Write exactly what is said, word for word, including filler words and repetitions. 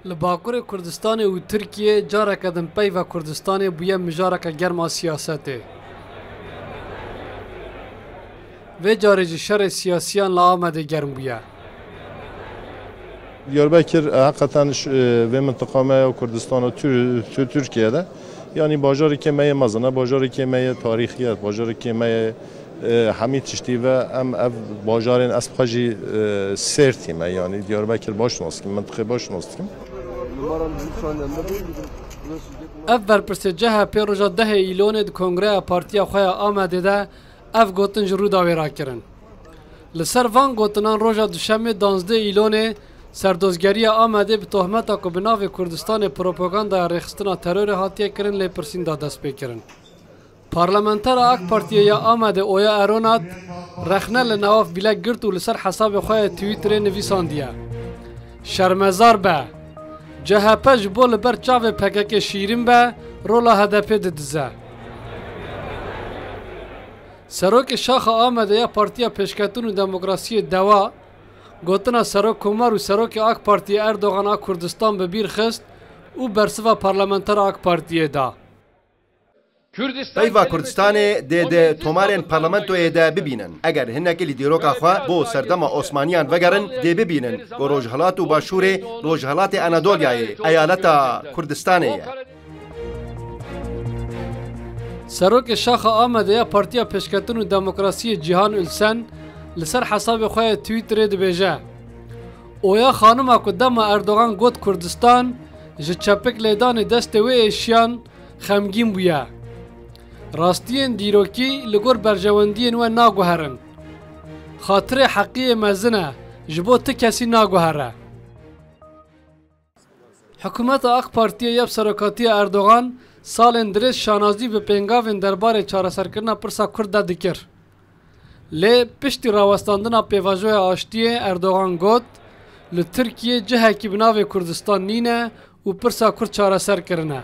Li Bakurê Kurdistanê û Tirkiyê careke din peyva Kurdistanê bûye mijareke germ a siyasetê. Vê carê jî şerê siyasiyan li Amedê germ bûye. Diyarbekir, e, heqeten ş-, e, vê mintiqa me ya Kurdistan û Tür-, Tür-, Tirkiye de, yanî bajarekê me yê mezin e, bajarekê me yê tarîxî ye, bajarekê me yê, e, hemî tiştî ve em ev bajarên ez xwe jî, e, sêr tîme, yanî Diyarbekir baş nas dikim, mintiqê baş nas dikim. Ev berpirsê C H P roja dehê Îlonê di kongreya partiya xwe ya Amedê de ev gotin ji Rûdawê re kirin. Li ser van gotinan roja Duşemê danzdeh Îlonê serdozgeriya Amedê bi tohmeta ku bi navê Kurdistanê propagandaya rêxistina terorê hatiye kirin lêpirsîn da dest pê kirin. Parlamentera AK Partiyê ya Amedê Oya Eronat rexne li navaf bîlek girt û li ser hesabê xwe ya Twitterê nivîsandiye: Şermezar be. C H P ji bo li ber çavê P K K şîrin be, rola H D P didize. Serokê Şaxa Amedê ya Partiya Pêşketin û Demokrasiyê Dewa, gotina Serokkomar û Serokê AK Partiyê Erdogan a Kurdistan bi bîr xist û bersiva parlamentera AK Partiyê da. Peyva Kurdistanê dê di tomarên parlamentoyê de bibînin. Eger hinekî li dîroka xwe bo serdema Osmaniyan vegerin, dê bibînin ku Rojhilat û Başûrê Rojhilatê Anadolyayê eyaleta Kurdistanê ye. Serokê Şaxa Amedê ya Partiya Pêşketin û Demokrasiyê Cîhan Ülsen li ser hesabê xwe ya Twitterê dibêje: Oya xanima ku dema Erdogan got Kurdistan, ji çepik lêdanê destê wê êşiyan, xemgîn bûye. Rastiyên dîrokî li gor berjewendiyên we naguherin. Xatirê heqiyê mezin e, ji bo ti kesî naguhere. Hikûmeta AK Partiyê ya bi serokatiya Erdogan salên dirêj şanazî bi pêngavên derbarê çareserkirina pirsa Kurd de dikir. Lê piştî rawestandina pêvajoya aştiyê Erdogan got, li Tirkiyê cihekî bi navê Kurdistan nîne û pirsa Kurd çareser kirine.